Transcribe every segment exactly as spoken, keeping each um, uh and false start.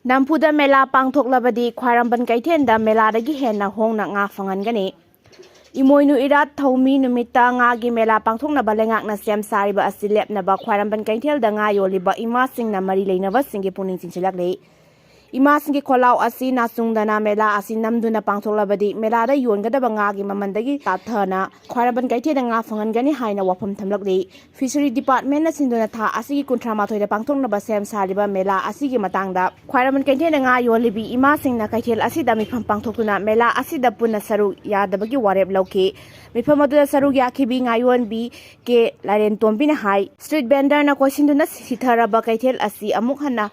ꯅꯝꯐꯨꯗ ꯃꯦꯂꯥ ꯄꯥꯡꯊꯣꯛꯂꯕꯗꯤ ꯈ꯭ꯋꯥꯏꯔꯝꯕꯟ ꯀꯩꯊꯦꯜꯗ ꯃꯦꯂꯥꯗꯒꯤ ꯍꯦꯟꯅ ꯍꯣꯡꯅ ꯉꯥ ꯐꯪꯍꯟꯒꯅꯤ꯫ ꯏꯃꯣꯏꯅꯨ ꯏꯔꯥꯠ ꯊꯧꯃꯤ ꯅꯨꯃꯤꯠꯇ ꯉꯥꯒꯤ ꯃꯦꯂꯥ ꯄꯥꯡꯊꯣꯛꯅꯕ ꯂꯩꯉꯥꯛꯅ ꯁꯦꯝ ꯁꯥꯔꯤꯕ ꯑꯁꯤ ꯂꯦꯞꯅꯕ ꯈ꯭ꯋꯥꯏꯔꯝꯕꯟ ꯀꯩꯊꯦꯜꯗ ꯉꯥ ꯌꯣꯜꯂꯤꯕ ꯏꯃꯥꯁꯤꯡꯅ ꯃꯔꯤ ꯂꯩꯅꯕꯁꯤꯡꯒꯤ ꯄꯨꯛꯅꯤꯡ ꯆꯤꯡꯁꯤꯜꯂꯛꯂꯤ꯫ ꯏꯃꯥꯁꯤꯡꯒꯤ ꯈꯣꯜꯂꯥꯎ ꯑꯁꯤ ꯅꯥꯆꯨꯡꯗꯅ ꯃꯦꯂꯥ ꯑꯁꯤ ꯅꯝꯗꯨꯅ ꯄꯥꯡꯊꯣꯛꯂꯕꯗꯤ ꯃꯦꯂꯥꯗ ꯌꯣꯟꯒꯗꯕ ꯉꯥꯒꯤ ꯃꯃꯜꯗꯒꯤ ꯇꯥꯊꯅ ꯈ꯭ꯋꯥꯏꯔꯝꯕꯟ ꯀꯩꯊꯦꯜꯗ ꯉꯥ ꯐꯪꯍꯟꯒꯅꯤ ꯍꯥꯏꯅ ꯋꯥꯐꯝ ꯊꯝꯂꯛꯂꯤ꯫ ꯐꯤꯁꯔꯤ ꯗꯤꯄꯥꯔꯠꯃꯦꯟꯅ ꯁꯤꯟꯗꯨꯅ ꯊꯥ ꯑꯁꯤꯒꯤ ꯀꯨꯟꯊ꯭ꯔꯥ ꯃꯥꯊꯣꯏꯗ ꯄꯥꯡꯊꯣꯛꯅꯕ ꯁꯦꯝ ꯁꯥꯔꯤꯕ ꯃꯦꯂꯥ ꯑꯁꯤꯒꯤ ꯃꯇꯥꯡꯗ ꯈ꯭ꯋꯥꯏꯔꯝꯕꯟ ꯀꯩꯊꯦꯜꯗ ꯉꯥ ꯌꯣꯜꯂꯤꯕꯤ ꯏꯃꯥꯁꯤꯡꯅ ꯀꯩꯊꯦꯜ ꯑꯁꯤꯗ ꯃꯤꯐꯝ ꯄꯥꯡꯊꯣꯛꯇꯨꯅ ꯃꯦꯂꯥ ꯑꯁꯤꯗ ꯄꯨꯟꯅ ꯁꯔꯨꯛ ꯌꯥꯗꯕꯒꯤ ꯋꯥꯔꯦꯞ ꯂꯧꯈꯤ꯫ ꯃꯤꯐꯝ ꯑꯗꯨꯗ ꯁꯔꯨꯛ ꯌꯥꯈꯤꯕꯤ ꯉꯥꯌꯣꯟꯕꯤ ꯀꯦ ꯂꯥꯏꯔꯦꯟꯇꯣꯝꯕꯤꯅ ꯍꯥꯏ, ꯁ꯭ꯇ꯭ꯔꯤꯠ ꯚꯦꯟꯗꯔꯅ ꯀꯣꯏꯁꯤꯟꯗꯨꯅ ꯁꯤꯊꯔꯕ ꯀꯩꯊꯦꯜ ꯑꯁꯤ ꯑꯃꯨꯛ ꯍꯟꯅ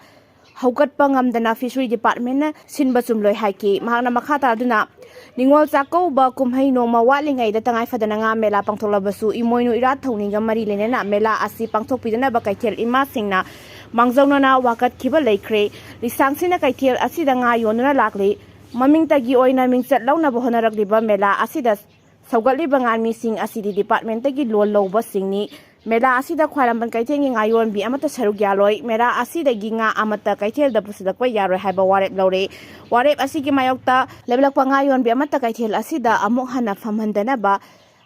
ꯍꯧꯒꯠꯄ ꯉꯝꯗꯅ ꯐꯤꯁꯔꯤ ꯗꯤꯄꯥꯔꯠꯃꯦꯟꯅ ꯁꯤꯟꯕ ꯆꯨꯝꯂꯣꯏ ꯍꯥꯏꯈꯤ꯫ ꯃꯍꯥꯛꯅ ꯃꯈꯥ ꯇꯥꯗꯨꯅ, ꯅꯤꯉꯣꯜ ꯆꯥꯛꯀꯧꯕ ꯀꯨꯝꯍꯩ ꯅꯣꯡꯃ ꯋꯥꯠꯂꯤꯉꯩꯗ ꯇꯉꯥꯏ ꯐꯗꯅ ꯉꯥ ꯃꯦꯂꯥ ꯄꯥꯡꯊꯣꯛꯂꯕꯁꯨ ꯏꯃꯣꯏꯅꯨ ꯏꯔꯥꯠ ꯊꯧꯅꯤꯒ ꯃꯔꯤ ꯂꯩꯅꯅ ꯃꯦꯂꯥ ꯑꯁꯤ ꯄꯥꯡꯊꯣꯛꯄꯤꯗꯅꯕ ꯀꯩꯊꯦꯜ ꯏꯃꯥꯁꯤꯡꯅ ꯃꯥꯡꯖꯧꯅꯅ ꯋꯥꯀꯠꯈꯤꯕ ꯂꯩꯈ꯭ꯔꯦ꯫ ꯂꯤꯁꯥꯡꯁꯤꯅ ꯀꯩꯊꯦꯜ ꯑꯁꯤꯗ ꯉꯥ ꯌꯣꯟꯗꯨꯅ ꯂꯥꯛꯂꯤ꯫ ꯃꯃꯤꯡꯇꯒꯤ ꯑꯣꯏꯅ ꯃꯤꯡꯆꯠ ꯂꯧꯅꯕ ꯍꯣꯠꯅꯔꯛꯂꯤꯕ ꯃꯦꯂꯥ ꯑꯁꯤꯗ ꯁꯧꯒꯠꯂꯤꯕ ꯉꯥꯃꯤꯁꯤꯡ ꯑꯁꯤꯗꯤ ꯗꯤꯄꯥꯔꯠꯃꯦꯟꯇꯒꯤ ꯂꯣꯟ ꯂꯧꯕꯁꯤꯡꯅꯤ꯫ ꯃꯦꯂꯥ ꯑꯁꯤꯗ ꯈ꯭ꯋꯥꯏꯔꯝꯕꯟ ꯀꯩꯊꯦꯜꯒꯤ ꯉꯥ ꯌꯣꯟꯕꯤ ꯑꯃꯠꯇ ꯁꯔꯨꯛ ꯌꯥꯔꯣꯏ꯫ ꯃꯦꯂꯥ ꯑꯁꯤꯗꯒꯤ ꯉꯥ ꯑꯃꯠꯇ ꯀꯩꯊꯦꯜꯗ ꯄꯨꯁꯤꯜꯂꯛꯄ ꯌꯥꯔꯣꯏ ꯍꯥꯏꯕ ꯋꯥꯔꯦꯞ ꯂꯧꯔꯦ꯫ ꯋꯥꯔꯦꯞ ꯑꯁꯤꯒꯤ ꯃꯥꯌꯣꯛꯇ ꯂꯦꯞꯂꯛꯄ ꯉꯥ ꯌꯣꯟꯕꯤ ꯑꯃꯠꯇ ꯀꯩꯊꯦꯜ ꯑꯁꯤꯗ ꯑꯃꯨꯛ ꯍꯟꯅ ꯐꯝꯍꯟꯗꯅꯕ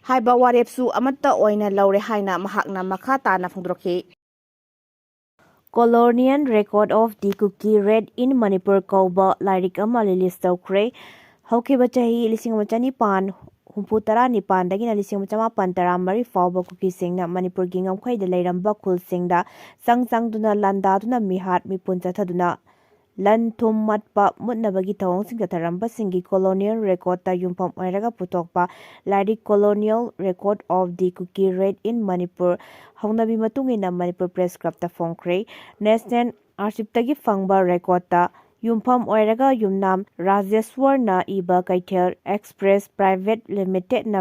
ꯍꯥꯏꯕ ꯋꯥꯔꯦꯞꯁꯨ ꯑꯃꯠꯇ ꯑꯣꯏꯅ ꯂꯧꯔꯦ ꯍꯥꯏꯅ ꯃꯍꯥꯛꯅ ꯃꯈꯥ ꯇꯥꯅ ꯐꯣꯡꯗꯣꯔꯛꯈꯤ꯫ Colonial Record of the Kuki Raid in Manipur ꯀꯧꯕ ꯂꯥꯏꯔꯤꯛ ꯑꯃ ꯔꯤꯂꯤꯖ ꯇꯧꯈ꯭ꯔꯦ꯫ ꯍꯧꯈꯤꯕ ꯆꯍꯤ ꯂꯤꯁꯤꯡ ꯑꯃ ꯆꯅꯤꯄꯥꯟ ꯍꯨꯝꯐꯨ ꯇꯔꯥ ꯅꯤꯄꯥꯟꯗꯒꯤꯅ ꯂꯤꯁꯤꯡ ꯑꯃ ꯆꯃꯥꯄꯟ ꯇꯔꯥ ꯃꯔꯤ ꯐꯥꯎꯕ ꯀꯨꯀꯤꯁꯤꯡꯅ ꯃꯅꯤꯄꯨꯔꯒꯤ ꯉꯝꯈꯩꯗ ꯂꯩꯔꯝꯕ ꯈꯨꯜꯁꯤꯡꯗ ꯆꯪ ꯆꯪꯗꯨꯅ ꯂꯥꯟꯗꯥꯗꯨꯅ ꯃꯤꯍꯥꯠ ꯃꯤꯄꯨꯟ ꯆꯠꯊꯗꯨꯅ ꯂꯟ ꯊꯨꯝ ꯃꯠꯄ ꯃꯨꯠꯅꯕꯒꯤ ꯊꯧꯑꯣꯡꯁꯤꯡ ꯆꯠꯊꯔꯝꯕꯁꯤꯡꯒꯤ colonial record ꯇ ꯌꯨꯝꯐꯝ ꯑꯣꯏꯔꯒ ꯄꯨꯊꯣꯛꯄ ꯂꯥꯏꯔꯤꯛ Colonial Record of the Kuki Raid in Manipur ꯍꯧꯅꯕꯤ ꯃꯇꯨꯡ ꯏꯟꯅ ꯃꯅꯤꯄꯨꯔ ꯄ꯭ꯔꯦꯁ ꯀ꯭ꯂꯕꯇ ꯐꯣꯡꯈ꯭ꯔꯦ꯫ ꯅꯦꯁꯅꯦꯜ ꯑꯥꯔꯁꯤꯞꯇꯒꯤ ꯐꯪꯕ ꯔꯦꯀꯣꯔꯠꯇ ꯌꯨꯝꯐꯝ ꯑꯣꯏꯔꯒ ꯌꯨꯝꯅꯥꯝ ꯔꯥꯖꯦꯁ꯭ꯋꯔꯅ ꯏꯕ ꯀꯩꯊꯦꯜ ꯑꯦꯛꯁꯄ꯭ꯔꯦꯁ ꯄ꯭ꯔꯥꯏꯚꯦꯠ ꯂꯤꯃꯤꯇꯦꯗꯅ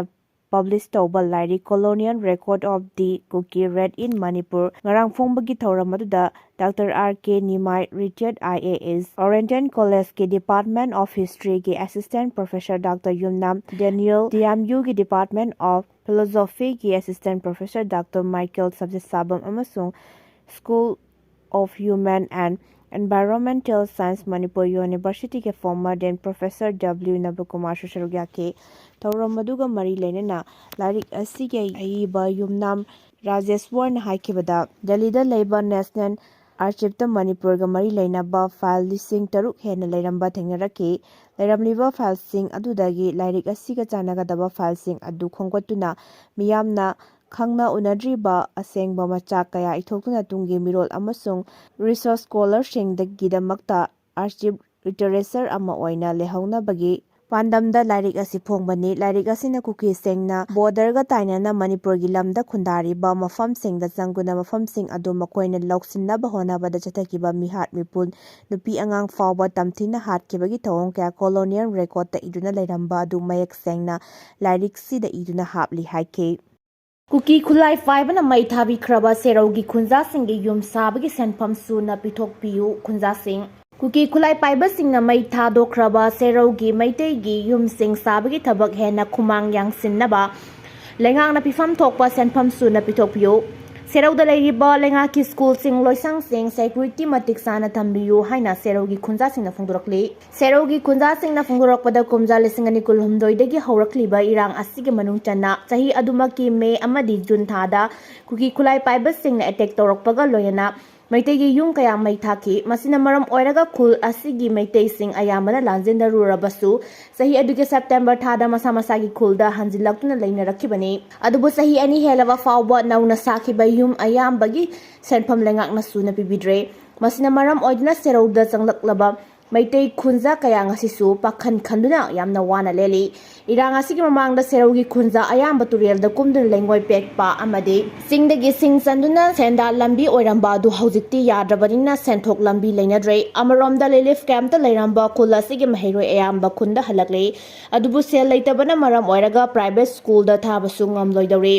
ꯄꯕ꯭ꯂꯤꯁ ꯇꯧꯕ ꯂꯥꯏꯔꯤꯛ Colonial Record of the Kuki Raid in Manipur ꯉꯔꯥꯡ ꯐꯣꯡꯕꯒꯤ ꯊꯧꯔꯝ ꯑꯗꯨꯗ ꯗꯥꯛꯇꯔ ꯑꯥꯔ ꯀꯦ ꯅꯤꯃꯥꯏ, retired I A S, Oriental College ꯀꯤ Department of History ꯒꯤ Assistant Professor ꯗꯥꯛꯇꯔ ꯌꯨꯝꯅꯥꯝ ꯗꯦꯅꯤꯌꯦꯜ, D M U ꯒꯤ Department of Philosophy ꯒꯤ Assistant Professor ꯗꯥꯛꯇꯔ ꯃꯥꯏꯀꯦꯜ ꯁꯝꯖꯦꯠꯁꯥꯕꯝ ꯑꯃꯁꯨꯡ School of Human and Environmental Science Manipur University ꯒꯤ former Dean Professor W ꯅꯕꯀꯨꯃꯥꯔꯁꯨ ꯁꯔꯨꯛ ꯌꯥꯈꯤ꯫ ꯊꯧꯔꯝ ꯑꯗꯨꯒ ꯃꯔꯤ ꯂꯩꯅꯅ ꯂꯥꯏꯔꯤꯛ ꯑꯁꯤꯒꯤ ꯑꯏꯕ ꯌꯨꯝꯅꯥꯝ ꯔꯥꯖꯦꯁ꯭ꯋꯔꯅ ꯍꯥꯏꯈꯤꯕꯗ, ꯗꯦꯜꯂꯤꯗ ꯂꯩꯕ National Archive ꯇ ꯃꯅꯤꯄꯨꯔꯒ ꯃꯔꯤ ꯂꯩꯅꯕ file ꯂꯤꯁꯤꯡ ꯇꯔꯨꯛ ꯍꯦꯟꯅ ꯂꯩꯔꯝꯕ ꯊꯦꯡꯅꯔꯛꯈꯤ꯫ ꯂꯩꯔꯝꯂꯤꯕ file ꯁꯤꯡ ꯑꯗꯨꯗꯒꯤ ꯂꯥꯏꯔꯤꯛ ꯑꯁꯤꯒ ꯆꯥꯟꯅꯒꯗꯕ file ꯁꯤꯡ ꯑꯗꯨ ꯈꯣꯝꯒꯠꯇꯨꯅ ꯃꯤꯌꯥꯝꯅ ꯈꯪꯅ ꯎꯅꯗ꯭ꯔꯤꯕ ꯑꯁꯦꯡꯕ ꯃꯆꯥꯛ ꯀꯌꯥ ꯏꯊꯣꯛꯇꯨꯅ ꯇꯨꯡꯒꯤ ꯃꯤꯔꯣꯜ ꯑꯃꯁꯨꯡ research scholar ꯁꯤꯡꯗꯒꯤꯗꯃꯛꯇ archive literature ꯑꯃ ꯑꯣꯏꯅ ꯂꯩꯍꯧꯅꯕꯒꯤ ꯄꯥꯟꯗꯝꯗ ꯂꯥꯏꯔꯤꯛ ꯑꯁꯤ ꯐꯣꯡꯕꯅꯤ꯫ ꯂꯥꯏꯔꯤꯛ ꯑꯁꯤꯅ ꯀꯨꯀꯤꯁꯤꯡꯅ border ꯒ ꯇꯥꯏꯅꯅ ꯃꯅꯤꯄꯨꯔꯒꯤ ꯂꯝꯗ ꯈꯨꯟꯗꯥꯔꯤꯕ ꯃꯐꯝꯁꯤꯡꯗ ꯆꯪꯗꯨꯅ ꯃꯐꯝꯁꯤꯡ ꯑꯗꯨ ꯃꯈꯣꯏꯅ ꯂꯧꯁꯤꯟꯅꯕ ꯍꯣꯠꯅꯕꯗ ꯆꯠꯊꯈꯤꯕ ꯃꯤꯍꯥꯠ ꯃꯤꯄꯨꯟ, ꯅꯨꯄꯤ ꯑꯉꯥꯡ ꯐꯥꯎꯕ ꯇꯝꯊꯤꯅ ꯍꯥꯠꯈꯤꯕꯒꯤ ꯊꯧꯑꯣꯡ ꯀꯌꯥ colonial record ꯇ ꯏꯗꯨꯅ ꯂꯩꯔꯝꯕ ꯑꯗꯨ ꯃꯌꯦꯛ ꯁꯦꯡꯅ ꯂꯥꯏꯔꯤꯛꯁꯤꯗ ꯏꯗꯨꯅ ꯍꯥꯞꯂꯤ ꯍꯥꯏꯈꯤ꯫ ꯀꯨꯀꯤ ꯈꯨꯠꯂꯥꯏ ꯄꯥꯏꯕꯅ ꯃꯩ ꯊꯥꯕꯤꯈ꯭ꯔꯕ ꯁꯦꯔꯧꯒꯤ ꯈꯨꯟꯖꯥꯁꯤꯡꯒꯤ ꯌꯨꯝ ꯁꯥꯕꯒꯤ ꯁꯦꯟꯐꯝ ꯁꯨꯅ ꯄꯤꯊꯣꯛꯄꯤꯌꯨ꯫ ꯈꯨꯟꯖꯥꯁꯤꯡ꯫ ꯀꯨꯀꯤ ꯈꯨꯠꯂꯥꯏ ꯄꯥꯏꯕꯁꯤꯡꯅ ꯃꯩ ꯊꯥꯗꯣꯛꯈ꯭ꯔꯕ ꯁꯦꯔꯧꯒꯤ ꯃꯩꯇꯩꯒꯤ ꯌꯨꯝꯁꯤꯡ ꯁꯥꯕꯒꯤ ꯊꯕꯛ ꯍꯦꯟꯅ ꯈꯨꯃꯥꯡ ꯌꯥꯡꯁꯤꯟꯅꯕ ꯂꯩꯉꯥꯛꯅ ꯄꯤꯐꯝ ꯊꯣꯛꯄ ꯁꯦꯟꯐꯝ ꯁꯨꯅ ꯄꯤꯊꯣꯛꯄꯤꯌꯨ꯫ ꯁꯦꯔꯧꯗ ꯂꯩꯔꯤꯕ ꯂꯩꯉꯥꯛꯀꯤ school ꯁꯤꯡ, ꯂꯣꯏꯁꯪꯁꯤꯡ security ꯃꯇꯤꯛ ꯆꯥꯅ ꯊꯝꯕꯤꯌꯨ ꯍꯥꯏꯅ ꯁꯦꯔꯧꯒꯤ ꯈꯨꯟꯖꯥꯁꯤꯡꯅ ꯐꯣꯡꯗꯣꯔꯛꯂꯤ꯫ ꯁꯦꯔꯧꯒꯤ ꯈꯨꯟꯖꯥꯁꯤꯡꯅ ꯐꯣꯡꯗꯣꯔꯛꯄꯗ, ꯀꯨꯝꯖꯥ ꯂꯤꯁꯤꯡ ꯑꯅꯤ ꯀꯨꯟꯍꯨꯝꯗꯣꯏꯗꯒꯤ ꯍꯧꯔꯛꯂꯤꯕ ꯏꯔꯥꯡ ꯑꯁꯤꯒꯤ ꯃꯅꯨꯡ ꯆꯟꯅ ꯆꯍꯤ ꯑꯗꯨꯃꯛꯀꯤ ꯃꯦ ꯑꯃꯗꯤ ꯖꯨꯟ ꯊꯥꯗ ꯀꯨꯀꯤ ꯈꯨꯠꯂꯥꯏ ꯄꯥꯏꯕꯁꯤꯡꯅ attack ꯇꯧꯔꯛꯄꯒ ꯂꯣꯏꯅꯅ ꯃꯩꯇꯩꯒꯤ ꯌꯨꯝ ꯀꯌꯥ ꯃꯩ ꯊꯥꯈꯤ꯫ ꯃꯁꯤꯅ ꯃꯔꯝ ꯑꯣꯏꯔꯒ ꯈꯨꯜ ꯑꯁꯤꯒꯤ ꯃꯩꯇꯩꯁꯤꯡ ꯑꯌꯥꯝꯕꯅ ꯂꯥꯟꯖꯦꯟꯅꯔꯨꯔꯕꯁꯨ, ꯆꯍꯤ ꯑꯗꯨꯒꯤ September ꯊꯥꯗ ꯃꯁꯥ ꯃꯁꯥꯒꯤ ꯈꯨꯜꯗ ꯍꯟꯖꯤꯜꯂꯛꯇꯨꯅ ꯂꯩꯅꯔꯛꯈꯤꯕꯅꯤ꯫ ꯑꯗꯨꯕꯨ ꯆꯍꯤ ꯑꯅꯤ ꯍꯦꯜꯂꯕ ꯐꯥꯎꯕ ꯅꯧꯅ ꯁꯥꯈꯤꯕ ꯌꯨꯝ ꯑꯌꯥꯝꯕꯒꯤ ꯁꯦꯟꯐꯝ ꯂꯩꯉꯥꯛꯅ ꯁꯨꯅ ꯄꯤꯕꯤꯗ꯭ꯔꯦ꯫ ꯃꯁꯤꯅ ꯃꯔꯝ ꯑꯣꯏꯗꯨꯅ ꯁꯦꯔꯧꯗ ꯆꯪꯂꯛꯂꯕ ꯃꯩꯇꯩ ꯈꯨꯟꯖꯥ ꯀꯌꯥ ꯉꯁꯤꯁꯨ ꯄꯥꯈꯟ ꯈꯟꯗꯨꯅ ꯌꯥꯝꯅ ꯋꯥꯅ ꯂꯦꯜꯂꯤ꯫ ꯏꯔꯥꯡ ꯑꯁꯤꯒꯤ ꯃꯃꯥꯡꯗ ꯁꯦꯔꯧꯒꯤ ꯈꯨꯟꯖꯥ ꯑꯌꯥꯝꯕ ꯇꯨꯔꯦꯜꯗ ꯀꯨꯝꯗꯨꯅ ꯂꯩꯉꯣꯏ ꯄꯦꯛꯄ ꯑꯃꯗꯤ ꯆꯤꯡꯗꯒꯤ ꯁꯤꯡ ꯆꯟꯗꯨꯅ ꯁꯦꯟꯗꯥꯟ ꯂꯝꯕꯤ ꯑꯣꯏꯔꯝꯕ ꯑꯗꯨ ꯍꯧꯖꯤꯛꯇꯤ ꯌꯥꯗ꯭ꯔꯕꯅꯤꯅ ꯁꯦꯟꯊꯣꯛ ꯂꯝꯕꯤ ꯂꯩꯅꯗ꯭ꯔꯦ꯫ ꯑꯃꯔꯣꯝꯗ relief camp ꯇ ꯂꯩꯔꯝꯕ ꯈꯨꯜ ꯑꯁꯤꯒꯤ ꯃꯍꯩꯔꯣꯏ ꯑꯌꯥꯝꯕ ꯈꯨꯟꯗ ꯍꯜꯂꯛꯂꯦ꯫ ꯑꯗꯨꯕꯨ ꯁꯦꯜ ꯂꯩꯇꯕꯅ ꯃꯔꯝ ꯑꯣꯏꯔꯒ private school ꯗ ꯊꯥꯕꯁꯨ ꯉꯝꯂꯣꯏꯗꯧꯔꯤ꯫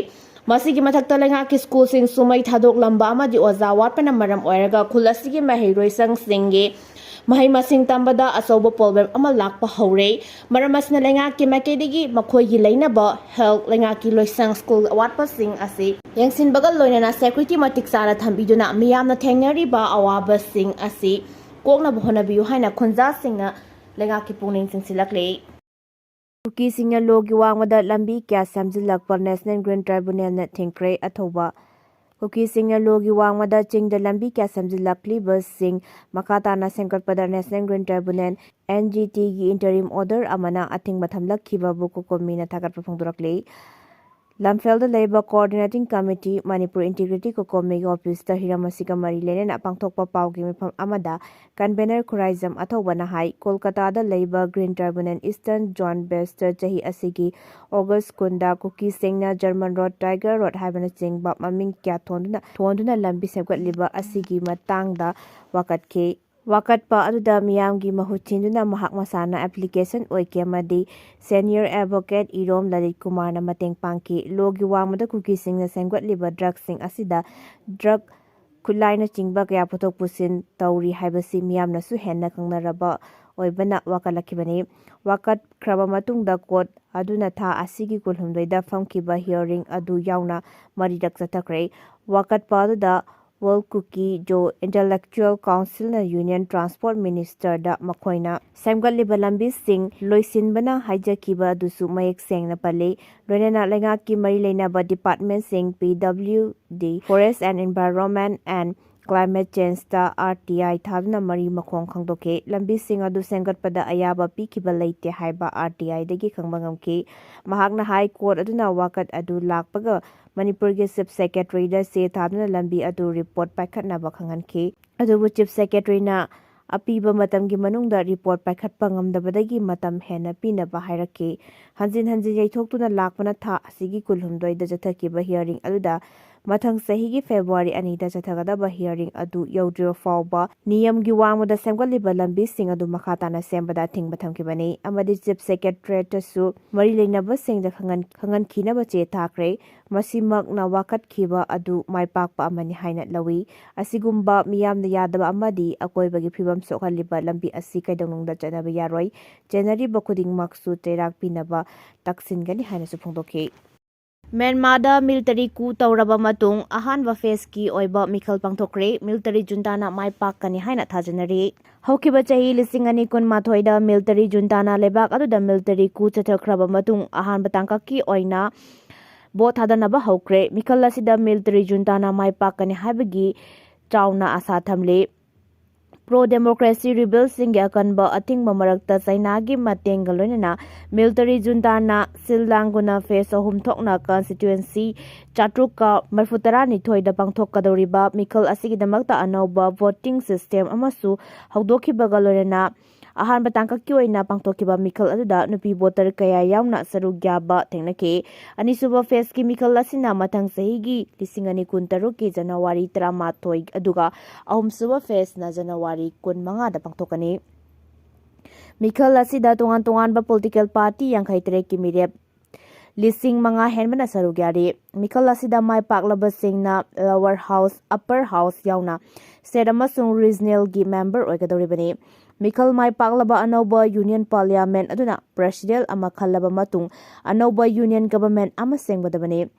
ꯃꯁꯤꯒꯤ ꯃꯊꯛꯇ ꯂꯩꯉꯥꯛꯀꯤ school ꯁꯤꯡꯁꯨ ꯃꯩ ꯊꯥꯗꯣꯛꯂꯝꯕ ꯑꯃꯗꯤ ꯑꯣꯖꯥ ꯋꯥꯠꯄꯅ ꯃꯔꯝ ꯑꯣꯏꯔꯒ ꯈꯨꯜ ꯑꯁꯤꯒꯤ ꯃꯍꯩꯔꯣꯏꯁꯪꯁꯤꯡꯒꯤ ꯃꯍꯩ ꯃꯁꯤꯡ ꯇꯝꯕꯗ ꯑꯆꯧꯕ problem ꯑꯃ ꯂꯥꯛꯄ ꯍꯧꯔꯦ꯫ ꯃꯔꯝ ꯑꯁꯤꯅ ꯂꯩꯉꯥꯛꯀꯤ ꯃꯥꯏꯀꯩꯗꯒꯤ ꯃꯈꯣꯏꯒꯤ ꯂꯩꯅꯕ health, ꯂꯩꯉꯥꯛꯀꯤ ꯂꯣꯏꯁꯪ, school ꯑꯋꯥꯠꯄꯁꯤꯡ ꯑꯁꯤ ꯌꯦꯡꯁꯤꯟꯕꯒ ꯂꯣꯏꯅꯅ security ꯃꯇꯤꯛ ꯆꯥꯅ ꯊꯝꯕꯤꯗꯨꯅ ꯃꯤꯌꯥꯝꯅ ꯊꯦꯡꯅꯔꯤꯕ ꯑꯋꯥꯕꯁꯤꯡ ꯑꯁꯤ ꯀꯣꯛꯅꯕ ꯍꯣꯠꯅꯕꯤꯌꯨ ꯍꯥꯏꯅ ꯈꯨꯟꯖꯥꯁꯤꯡꯅ ꯂꯩꯉꯥꯛꯀꯤ ꯄꯨꯛꯅꯤꯡ ꯆꯤꯡꯁꯤꯜꯂꯛꯂꯤ꯫ ꯀꯨꯀꯤꯁꯤꯡꯅ ꯂꯣꯒꯤ ꯋꯥꯡꯃꯗ ꯂꯝꯕꯤ ꯀꯌꯥ ꯁꯦꯝꯖꯤꯜꯂꯛꯄ National Green Tribunalꯅ ꯊꯤꯡꯈ꯭ꯔꯦ꯫ ꯑꯊꯧꯕ꯫ ꯀꯨꯀꯤꯁꯤꯡꯅ ꯂꯣꯒꯤ ꯋꯥꯡꯃꯗ ꯆꯤꯡꯗ ꯂꯝꯕꯤ ꯀꯌꯥ ꯁꯦꯝꯖꯤꯜꯂꯛꯂꯤꯕꯁꯤꯡ ꯃꯈꯥ ꯇꯥꯅ ꯁꯦꯝꯒꯠꯄꯗ National Green Tribunal, NGTꯒꯤ interim order ꯑꯃꯅ ꯑꯊꯤꯡꯕ ꯊꯝꯂꯛꯈꯤꯕꯕꯨ ꯀꯣꯀꯣꯃꯤꯅ ꯊꯥꯒꯠꯄ ꯐꯣꯡꯗꯣꯔꯛꯂꯤ꯫ ꯂꯝꯐꯦꯜꯗ ꯂꯩꯕ Coordinating Committee, ꯃꯅꯤꯄꯨꯔ Integrity ꯀꯣꯀꯣꯃꯤꯒꯤ officeꯇ ꯍꯤꯔꯝ ꯑꯁꯤꯒ ꯃꯔꯤ ꯂꯩꯅꯅ ꯄꯥꯡꯊꯣꯛꯄ ꯄꯥꯎꯒꯤ ꯃꯤꯐꯝ ꯑꯃꯗ convener ꯈꯨꯔꯥꯏꯖꯝ ꯑꯊꯧꯕꯅ ꯍꯥꯏ, ꯀꯣꯜꯀꯇꯥꯗ ꯂꯩꯕ Green Tribunal Eastern Zone Benchꯇ ꯆꯍꯤ ꯑꯁꯤꯒꯤ August ꯀꯨꯟꯗ ꯀꯨꯀꯤꯁꯤꯡꯅ German Road, Tiger Road ꯍꯥꯏꯕꯅꯆꯤꯡꯕ ꯃꯃꯤꯡ ꯀꯌꯥ ꯊꯣꯟꯗꯨꯅ, ꯊꯣꯟꯗꯨꯅ ꯂꯝꯕꯤ ꯁꯦꯝꯒꯠꯂꯤꯕ ꯑꯁꯤꯒꯤ ꯃꯇꯥꯡꯗ ꯋꯥꯀꯠꯈꯤ꯫ ꯋꯥꯀꯠꯄ ꯑꯗꯨꯗ ꯃꯤꯌꯥꯝꯒꯤ ꯃꯍꯨꯠ ꯁꯤꯟꯗꯨꯅ ꯃꯍꯥꯛ ꯃꯁꯥꯅ application ꯑꯣꯏꯈꯤ ꯑꯃꯗꯤ senior advocate ꯏꯔꯣꯝ ꯂꯂꯤꯠ ꯀꯨꯃꯥꯔꯅ ꯃꯇꯦꯡ ꯄꯥꯡꯈꯤ꯫ ꯂꯣꯒꯤ ꯋꯥꯡꯃꯗ ꯀꯨꯀꯤꯁꯤꯡꯅ ꯁꯦꯝꯒꯠꯂꯤꯕ drugꯁꯤꯡ ꯑꯁꯤꯗ drug ꯈꯨꯠꯂꯥꯏꯅꯆꯤꯡꯕ ꯀꯌꯥ ꯄꯨꯊꯣꯛ ꯄꯨꯁꯤꯟ ꯇꯧꯔꯤ ꯍꯥꯏꯕꯁꯤ ꯃꯤꯌꯥꯝꯅꯁꯨ ꯍꯦꯟꯅ ꯈꯪꯅꯔꯕ ꯑꯣꯏꯕꯅ ꯋꯥꯀꯠꯂꯛꯈꯤꯕꯅꯤ꯫ ꯋꯥꯀꯠꯈ꯭ꯔꯕ ꯃꯇꯨꯡꯗ court ꯑꯗꯨꯅ ꯊꯥ ꯑꯁꯤꯒꯤ ꯀꯨꯟꯍꯨꯝꯗꯣꯏꯗ ꯐꯝꯈꯤꯕ hearing ꯑꯗꯨ ꯌꯥꯎꯅ ꯃꯔꯤꯔꯛ ꯆꯠꯊꯈ꯭ꯔꯦ꯫ ꯋꯥꯀꯠꯄ ꯑꯗꯨꯗ World Kuki Zo Intellectual Councilꯅ Union Transport Ministerꯗ ꯃꯈꯣꯏꯅ ꯁꯦꯝꯒꯠꯂꯤꯕ ꯂꯝꯕꯤꯁꯤꯡ ꯂꯣꯏꯁꯤꯟꯕꯅ ꯍꯥꯏꯖꯈꯤꯕ ꯑꯗꯨꯁꯨ ꯃꯌꯦꯛ ꯁꯦꯡꯅ ꯄꯜꯂꯤ꯫ ꯂꯣꯏꯅꯅ ꯂꯩꯉꯥꯛꯀꯤ ꯃꯔꯤ ꯂꯩꯅꯕ departmentꯁꯤꯡ, PWD, Forest and Environment and Climate Changeꯇ RTI ꯊꯥꯗꯨꯅ ꯃꯔꯤ ꯃꯈꯣꯡ ꯈꯪꯗꯣꯛꯈꯤ꯫ ꯂꯝꯕꯤꯁꯤꯡ ꯑꯗꯨ ꯁꯦꯝꯒꯠꯄꯗ ꯑꯌꯥꯕ ꯄꯤꯈꯤꯕ ꯂꯩꯇꯦ ꯍꯥꯏꯕ RTIꯗꯒꯤ ꯈꯪꯕ ꯉꯝꯈꯤ꯫ ꯃꯍꯥꯛꯅ ꯍꯥꯏ, court ꯑꯗꯨꯅ ꯋꯥꯀꯠ ꯑꯗꯨ ꯂꯥꯛꯄꯒ ꯃꯅꯤꯄꯨꯔꯒꯤ Chief Secretaryꯗ ꯆꯦ ꯊꯥꯗꯨꯅ ꯂꯝꯕꯤ ꯑꯗꯨ report ꯄꯥꯏꯈꯠꯅꯕ ꯈꯪꯍꯟꯈꯤ꯫ ꯑꯗꯨꯕꯨ Chief Secretaryꯅ ꯑꯄꯤꯕ ꯃꯇꯝꯒꯤ ꯃꯅꯨꯡꯗ report ꯄꯥꯏꯈꯠꯄ ꯉꯝꯗꯕꯗꯒꯤ ꯃꯇꯝ ꯍꯦꯟꯅ ꯄꯤꯅꯕ ꯍꯥꯏꯔꯛꯈꯤ꯫ ꯍꯟꯖꯤꯟ ꯍꯟꯖꯤꯟ ꯌꯩꯊꯣꯛꯇꯨꯅ ꯂꯥꯛꯄꯅ ꯊꯥ ꯑꯁꯤꯒꯤ ꯀꯨꯟꯍꯨꯝꯗꯣꯏꯗ ꯆꯠꯊꯈꯤꯕ hearing ꯑꯗꯨꯗ ꯃꯊꯪ ꯆꯍꯤꯒꯤ ꯐꯦꯕ꯭ꯔꯨꯋꯥꯔꯤ ꯑꯅꯤꯗ ꯆꯠꯊꯒꯗꯕ hearing ꯑꯗꯨ ꯌꯧꯗ꯭ꯔꯤꯕ ꯐꯥꯎꯕ ꯅꯤꯌꯝꯒꯤ ꯋꯥꯡꯃꯗ ꯁꯦꯝꯒꯠꯂꯤꯕ ꯂꯝꯕꯤꯁꯤꯡ ꯑꯗꯨ ꯃꯈꯥ ꯇꯥꯅ ꯁꯦꯝꯕꯗ ꯑꯊꯤꯡꯕ ꯊꯝꯈꯤꯕꯅꯤ ꯑꯃꯗꯤ Chief Secretariatꯇꯁꯨ ꯃꯔꯤ ꯂꯩꯅꯕꯁꯤꯡꯗ ꯈꯪꯍꯟ-, ꯈꯪꯍꯟꯈꯤꯅꯕ ꯆꯦ ꯊꯥꯈ꯭ꯔꯦ꯫ ꯃꯁꯤꯃꯛꯅ ꯋꯥꯀꯠꯈꯤꯕ ꯑꯗꯨ ꯃꯥꯏ ꯄꯥꯛꯄ ꯑꯃꯅꯤ ꯍꯥꯏꯅ ꯂꯧꯏ꯫ ꯑꯁꯤꯒꯨꯝꯕ ꯃꯤꯌꯥꯝꯅ ꯌꯥꯗꯕ ꯑꯃꯗꯤ ꯑꯀꯣꯏꯕꯒꯤ ꯐꯤꯕꯝ ꯁꯣꯛꯍꯜꯂꯤꯕ ꯂꯝꯕꯤ ꯑꯁꯤ ꯀꯩꯗꯧꯅꯨꯡꯗ ꯆꯠꯅꯕ ꯌꯥꯔꯣꯏ꯫ ꯆꯦꯟꯅꯔꯤꯕ ꯈꯨꯗꯤꯡꯃꯛꯁꯨ ꯆꯩꯔꯥꯛ ꯄꯤꯅꯕ ꯇꯛꯁꯤꯟꯒꯅꯤ ꯍꯥꯏꯅꯁꯨ ꯐꯣꯡꯗꯣꯛꯈꯤ꯫ ꯃ꯭ꯌꯥꯟꯃꯥꯔꯗ military coup ꯇꯧꯔꯕ ꯃꯇꯨꯡ ꯑꯍꯥꯟꯕ phaseꯀꯤ ꯑꯣꯏꯕ ꯃꯤꯈꯜ ꯄꯥꯡꯊꯣꯛꯈ꯭ꯔꯦ꯫ Military juntaꯅ ꯃꯥꯏ ꯄꯥꯛꯀꯅꯤ ꯍꯥꯏꯅ ꯊꯥꯖꯅꯔꯤ꯫ ꯍꯧꯈꯤꯕ ꯆꯍꯤ ꯂꯤꯁꯤꯡ ꯑꯅꯤ ꯀꯨꯟꯃꯥꯊꯣꯏꯗ military juntaꯅ ꯂꯩꯕꯥꯛ ꯑꯗꯨꯗ military coup ꯆꯠꯊꯈ꯭ꯔꯕ ꯃꯇꯨꯡ ꯑꯍꯥꯟꯕ ꯇꯥꯡꯀꯛꯀꯤ ꯑꯣꯏꯅ vote ꯊꯥꯗꯅꯕ ꯍꯧꯈ꯭ꯔꯦ꯫ ꯃꯤꯈꯜ ꯑꯁꯤꯗ military juntaꯅ ꯃꯥꯏ ꯄꯥꯛꯀꯅꯤ ꯍꯥꯏꯕꯒꯤ ꯆꯥꯎꯅ ꯑꯥꯁꯥ ꯊꯝꯂꯤ꯫ Pro-democracy rebelꯁꯤꯡꯒꯤ ꯑꯀꯟꯕ ꯑꯊꯤꯡꯕ ꯃꯔꯛꯇ ꯆꯩꯅꯥꯒꯤ ꯃꯇꯦꯡꯒ ꯂꯣꯏꯅꯅ military juntaꯅ ꯁꯤꯜ ꯂꯥꯡꯗꯨꯅ phase ꯑꯍꯨꯝ ꯊꯣꯛꯅ constituency ꯆꯥꯇ꯭ꯔꯨꯛꯀ ꯃꯔꯤꯐꯨ ꯇꯔꯥꯅꯤꯊꯣꯏꯗ ꯄꯥꯡꯊꯣꯛꯀꯗꯧꯔꯤꯕ ꯃꯤꯈꯜ ꯑꯁꯤꯒꯤꯗꯃꯛꯇ ꯑꯅꯧꯕ voting system ꯑꯃꯁꯨ ꯍꯧꯗꯣꯛꯈꯤꯕꯒ ꯂꯣꯏꯅꯅ ꯑꯍꯥꯟꯕ ꯇꯥꯡꯀꯛꯀꯤ ꯑꯣꯏꯅ ꯄꯥꯡꯊꯣꯛꯈꯤꯕ ꯃꯤꯈꯜ ꯑꯗꯨꯗ ꯅꯨꯄꯤ voter ꯀꯌꯥ ꯌꯥꯎꯅ ꯁꯔꯨꯛ ꯌꯥꯕ ꯊꯦꯡꯅꯈꯤ꯫ ꯑꯅꯤꯁꯨꯕ phaseꯀꯤ ꯃꯤꯈꯜ ꯑꯁꯤꯅ ꯃꯊꯪ ꯆꯍꯤꯒꯤ ꯂꯤꯁꯤꯡ ꯑꯅꯤ ꯀꯨꯟꯇꯔꯨꯛꯀꯤ January ꯇꯔꯥꯃꯥꯊꯣꯏ, ꯑꯗꯨꯒ ꯑꯍꯨꯝꯁꯨꯕ phaseꯅ January ꯀꯨꯟꯃꯉꯥꯗ ꯄꯥꯡꯊꯣꯛꯀꯅꯤ꯫ ꯃꯤꯈꯜ ꯑꯁꯤꯗ ꯇꯣꯉꯥꯟ ꯇꯣꯉꯥꯟꯕ political party ꯌꯥꯡꯈꯩ ꯇꯔꯦꯠꯀꯤ ꯃꯤꯔꯦꯞ ꯂꯤꯁꯤꯡ ꯃꯉꯥ ꯍꯦꯟꯕꯅ ꯁꯔꯨꯛ ꯌꯥꯔꯤ꯫ ꯃꯤꯈꯜ ꯑꯁꯤꯗ ꯃꯥꯏ ꯄꯥꯛꯂꯕꯁꯤꯡꯅ lower house, upper house ꯌꯥꯎꯅ state ꯑꯃꯁꯨꯡ regionalꯒꯤ member ꯑꯣꯏꯒꯗꯧꯔꯤꯕꯅꯤ꯫ ꯃꯤꯈꯜ ꯃꯥꯏ ꯄꯥꯛꯂꯕ ꯑꯅꯧꯕ union parliament ꯑꯗꯨꯅ president ꯑꯃ ꯈꯜꯂꯕ ꯃꯇꯨꯡ ꯑꯅꯧꯕ union government ꯑꯃ ꯁꯦꯝꯒꯗꯕꯅꯤ꯫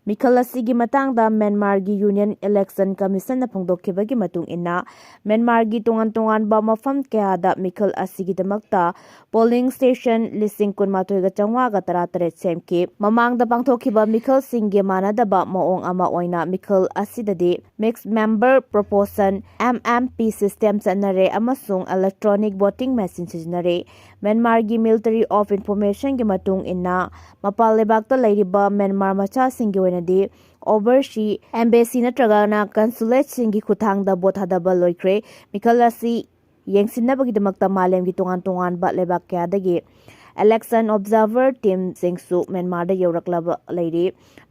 ꯃꯤꯈꯜ ꯑꯁꯤꯒꯤ ꯃꯇꯥꯡꯗ ꯃ꯭ꯌꯥꯟꯃꯥꯔꯒꯤ Union Election Commissionꯅ ꯐꯣꯡꯗꯣꯛꯈꯤꯕꯒꯤ ꯃꯇꯨꯡ ꯏꯟꯅ, ꯃ꯭ꯌꯥꯟꯃꯥꯔꯒꯤ ꯇꯣꯉꯥꯟ ꯇꯣꯉꯥꯟꯕ ꯃꯐꯝ ꯀꯌꯥꯗ ꯃꯤꯈꯜ ꯑꯁꯤꯒꯤꯗꯃꯛꯇ polling station ꯂꯤꯁꯤꯡ ꯀꯨꯟꯃꯥꯊꯣꯏꯒ ꯆꯥꯝꯃꯉꯥꯒ ꯇꯔꯥꯇꯔꯦꯠ ꯁꯦꯝꯈꯤ꯫ ꯃꯃꯥꯡꯗ ꯄꯥꯡꯊꯣꯛꯈꯤꯕ ꯃꯤꯈꯜꯁꯤꯡꯒꯤ ꯃꯥꯟꯅꯗꯕ ꯃꯑꯣꯡ ꯑꯃ ꯑꯣꯏꯅ ꯃꯤꯈꯜ ꯑꯁꯤꯗꯗꯤ mixed member proportion, M M P system ꯆꯠꯅꯔꯦ ꯑꯃꯁꯨꯡ electronic voting machine ꯁꯤꯖꯤꯟꯅꯔꯦ꯫ ꯃ꯭ꯌꯥꯟꯃꯥꯔꯒꯤ Ministry of Informationꯒꯤ ꯃꯇꯨꯡ ꯏꯟꯅ, ꯃꯄꯥꯟ ꯂꯩꯕꯥꯛꯇ ꯂꯩꯔꯤꯕ ꯃ꯭ꯌꯥꯟꯃꯥꯔ ꯃꯆꯥꯁꯤꯡꯒꯤ ꯑꯣꯏꯅꯗꯤ overseas embassy ꯅꯠꯇ꯭ꯔꯒꯅ consulateꯁꯤꯡꯒꯤ ꯈꯨꯠꯊꯥꯡꯗ vote ꯊꯥꯗꯕ ꯂꯣꯏꯈ꯭ꯔꯦ꯫ ꯃꯤꯈꯜ ꯑꯁꯤ ꯌꯦꯡꯁꯤꯟꯅꯕꯒꯤꯗꯃꯛꯇ ꯃꯥꯂꯦꯝꯒꯤ ꯇꯣꯉꯥꯟ ꯇꯣꯉꯥꯟꯕ ꯂꯩꯕꯥꯛ ꯀꯌꯥꯗꯒꯤ election observer teamꯁꯤꯡꯁꯨ ꯃ꯭ꯌꯥꯟꯃꯥꯔꯗ ꯌꯧꯔꯛꯂꯕ ꯂꯩꯔꯤ꯫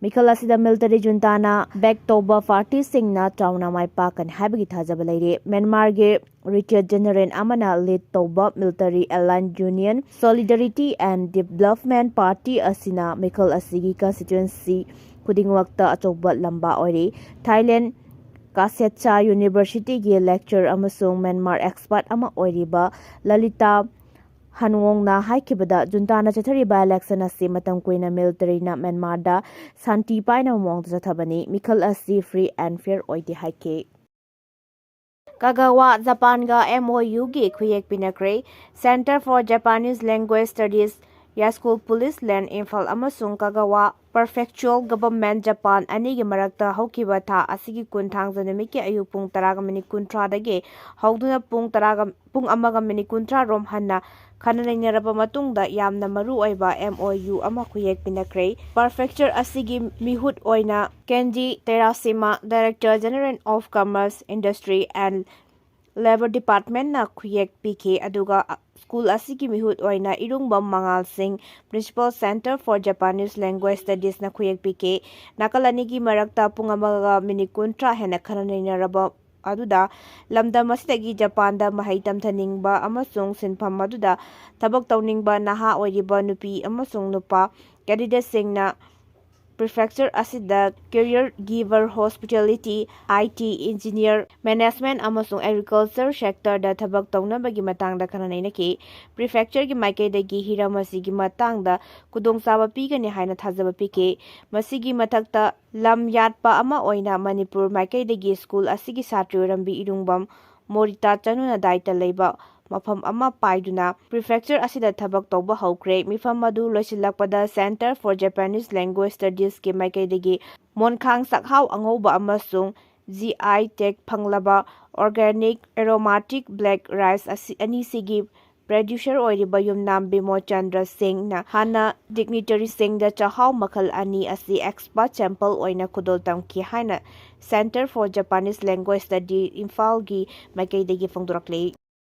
ꯃꯤꯈꯜ ꯑꯁꯤꯗ military juntaꯅ back ꯇꯧꯕ partyꯁꯤꯡꯅ ꯆꯥꯎꯅ ꯃꯥꯏ ꯄꯥꯛꯀꯅꯤ ꯍꯥꯏꯕꯒꯤ ꯊꯥꯖꯕ ꯂꯩꯔꯤ꯫ ꯃ꯭ꯌꯥꯟꯃꯥꯔꯒꯤ retired general ꯑꯃꯅ lead ꯇꯧꯕ military alliance Union Solidarity and Development Party ꯑꯁꯤꯅ ꯃꯤꯈꯜ ꯑꯁꯤꯒꯤ constituency ꯈꯨꯗꯤꯡꯃꯛꯇ ꯑꯆꯧꯕ ꯂꯝꯕꯥ ꯑꯣꯏꯔꯤ꯫ ꯊꯥꯏꯂꯦꯟ ꯀꯥꯁꯦꯠꯆꯥ Universityꯒꯤ lecturer ꯑꯃꯁꯨꯡ ꯃ꯭ꯌꯥꯟꯃꯥꯔ expert ꯑꯃ ꯑꯣꯏꯔꯤꯕ ꯂꯂꯤꯇꯥ ꯍꯟꯋꯣꯡꯅ ꯍꯥꯏꯈꯤꯕꯗ, juntaꯅ ꯆꯠꯊꯔꯤꯕ election ꯑꯁꯤ ꯃꯇꯝ ꯀꯨꯏꯅ militaryꯅ ꯃ꯭ꯌꯥꯟꯃꯥꯔꯗ ꯁꯥꯟꯇꯤ ꯄꯥꯏꯅꯕ ꯃꯑꯣꯡꯗ ꯆꯠꯊꯕꯅꯤ, ꯃꯤꯈꯜ ꯑꯁꯤ free and fair ꯑꯣꯏꯗꯦ ꯍꯥꯏꯈꯤ꯫ ꯀꯥꯒꯥꯋꯥ ꯖꯄꯥꯟꯒ MOUꯒꯤ ꯈꯨꯌꯦꯛ ꯄꯤꯅꯈ꯭ꯔꯦ꯫ Centre for Japanese Language Studies, Yaiskul police lane Imphal ꯑꯃꯁꯨꯡ ꯀꯥꯒꯥꯋꯥ Prefectural Government ꯖꯄꯥꯟ ꯑꯅꯤꯒꯤ ꯃꯔꯛꯇ ꯍꯧꯈꯤꯕ ꯊꯥ ꯑꯁꯤꯒꯤ ꯀꯨꯟ ꯊꯥꯡꯖ ꯅꯨꯃꯤꯠꯀꯤ ꯑꯌꯨꯛ ꯄꯨꯡ ꯇꯔꯥꯒ ꯃꯤꯅꯤꯠ ꯀꯨꯟꯊ꯭ꯔꯥꯗꯒꯤ ꯍꯧꯗꯨꯅ ꯄꯨꯡ ꯇꯔꯥꯒ, ꯄꯨꯡ ꯑꯃꯒ ꯃꯤꯅꯤꯠ ꯀꯨꯟꯊ꯭ꯔꯥ ꯔꯣꯝ ꯍꯟꯅ ꯈꯟꯅ ꯅꯩꯅꯔꯕ ꯃꯇꯨꯡꯗ ꯌꯥꯝꯅ ꯃꯔꯨ ꯑꯣꯏꯕ MOU ꯑꯃ ꯈꯨꯌꯦꯛ ꯄꯤꯅꯈ꯭ꯔꯦ꯫ Prefecture ꯑꯁꯤꯒꯤ ꯃꯤꯍꯨꯠ ꯑꯣꯏꯅ ꯀꯦꯟꯖꯤ ꯇꯦꯔꯥꯁꯤꯃꯥ, Director General of Commerce, Industry and Labour Departmentꯅ ꯈꯨꯌꯦꯛ ꯄꯤꯈꯤ, ꯑꯗꯨꯒ ꯁ꯭ꯀꯨꯜ ꯑꯁꯤꯒꯤ ꯃꯤꯍꯨꯠ ꯑꯣꯏꯅ ꯏꯔꯨꯡꯕꯝ ꯃꯉꯥꯜ ꯁꯤꯡ, Principal, Centre for Japanese Language Studiesꯅ ꯈꯨꯌꯦꯛ ꯄꯤꯈꯤ꯫ ꯅꯥꯀꯜ ꯑꯅꯤꯒꯤ ꯃꯔꯛꯇ ꯄꯨꯡ ꯑꯃꯒ ꯃꯤꯅꯤꯠ ꯀꯨꯟꯊ꯭ꯔꯥ ꯍꯦꯟꯅ ꯈꯟꯅ ꯅꯩꯅꯔꯕ ꯑꯗꯨꯗ ꯂꯝꯗꯝ ꯑꯁꯤꯗꯒꯤ ꯖꯄꯥꯟꯗ ꯃꯍꯩ ꯇꯝꯊꯅꯤꯡꯕ ꯑꯃꯁꯨꯡ ꯁꯤꯟꯐꯝ ꯑꯗꯨꯗ ꯊꯕꯛ ꯇꯧꯅꯤꯡꯕ ꯅꯍꯥ ꯑꯣꯏꯔꯤꯕ ꯅꯨꯄꯤ ꯑꯃꯁꯨꯡ ꯅꯨꯄꯥ candidateꯁꯤꯡꯅ prefecture ꯑꯁꯤꯗ career giver, hospitality, IT, engineer, management ꯑꯃꯁꯨꯡ agriculture sectorꯗ ꯊꯕꯛ ꯇꯧꯅꯕꯒꯤ ꯃꯇꯥꯡꯗ ꯈꯟꯅ ꯅꯩꯅꯈꯤ꯫ Prefectureꯒꯤ ꯃꯥꯏꯀꯩꯗꯒꯤ ꯍꯤꯔꯝ ꯑꯁꯤꯒꯤ ꯃꯇꯥꯡꯗ ꯈꯨꯗꯣꯡꯆꯥꯕ ꯄꯤꯒꯅꯤ ꯍꯥꯏꯅ ꯊꯥꯖꯕ ꯄꯤꯈꯤ꯫ ꯃꯁꯤꯒꯤ ꯃꯊꯛꯇ, ꯂꯝ ꯌꯥꯠꯄ ꯑꯃ ꯑꯣꯏꯅ ꯃꯅꯤꯄꯨꯔ ꯃꯥꯏꯀꯩꯗꯒꯤ ꯁ꯭ꯀꯨꯜ ꯑꯁꯤꯒꯤ ꯁꯥꯇ꯭ꯔ ꯑꯣꯏꯔꯝꯕꯤ ꯏꯔꯨꯡꯕꯝ ꯃꯣꯔꯤꯇꯥ ꯆꯅꯨꯅ ꯗꯥꯏꯇ ꯂꯩꯕ ꯃꯐꯝ ꯑꯃ ꯄꯥꯏꯗꯨꯅ prefecture ꯑꯁꯤꯗ ꯊꯕꯛ ꯇꯧꯕ ꯍꯧꯈ꯭ꯔꯦ꯫ ꯃꯤꯐꯝ ꯑꯗꯨ ꯂꯣꯏꯁꯤꯜꯂꯛꯄꯗ Centre for Japanese Language Studieski ꯃꯥꯏꯀꯩꯗꯒꯤ ꯃꯣꯟꯈꯥꯡ ꯆꯥꯛꯍꯥꯎ ꯑꯉꯧꯕ ꯑꯃꯁꯨꯡ GI tag ꯐꯪꯂꯕ organic aromatic black rice ꯑꯁꯤ, ꯑꯅꯤꯁꯤꯒꯤ producer ꯑꯣꯏꯔꯤꯕ ꯌꯨꯝꯅꯥꯝ ꯕꯤꯃꯣꯆꯟꯗ꯭ꯔ ꯁꯤꯡꯅ ꯍꯥꯟꯅ dignitaryꯁꯤꯡꯗ ꯆꯥꯛꯍꯥꯎ ꯃꯈꯜ ꯑꯅꯤ ꯑꯁꯤ expert sample ꯑꯣꯏꯅ ꯈꯨꯗꯣꯜ ꯇꯝꯈꯤ ꯍꯥꯏꯅ Centre for Japanese Language Study ꯏꯝꯐꯥꯜꯒꯤ ꯃꯥꯏꯀꯩꯗꯒꯤ ꯐꯣꯡꯗꯣꯔꯛꯂꯤ꯫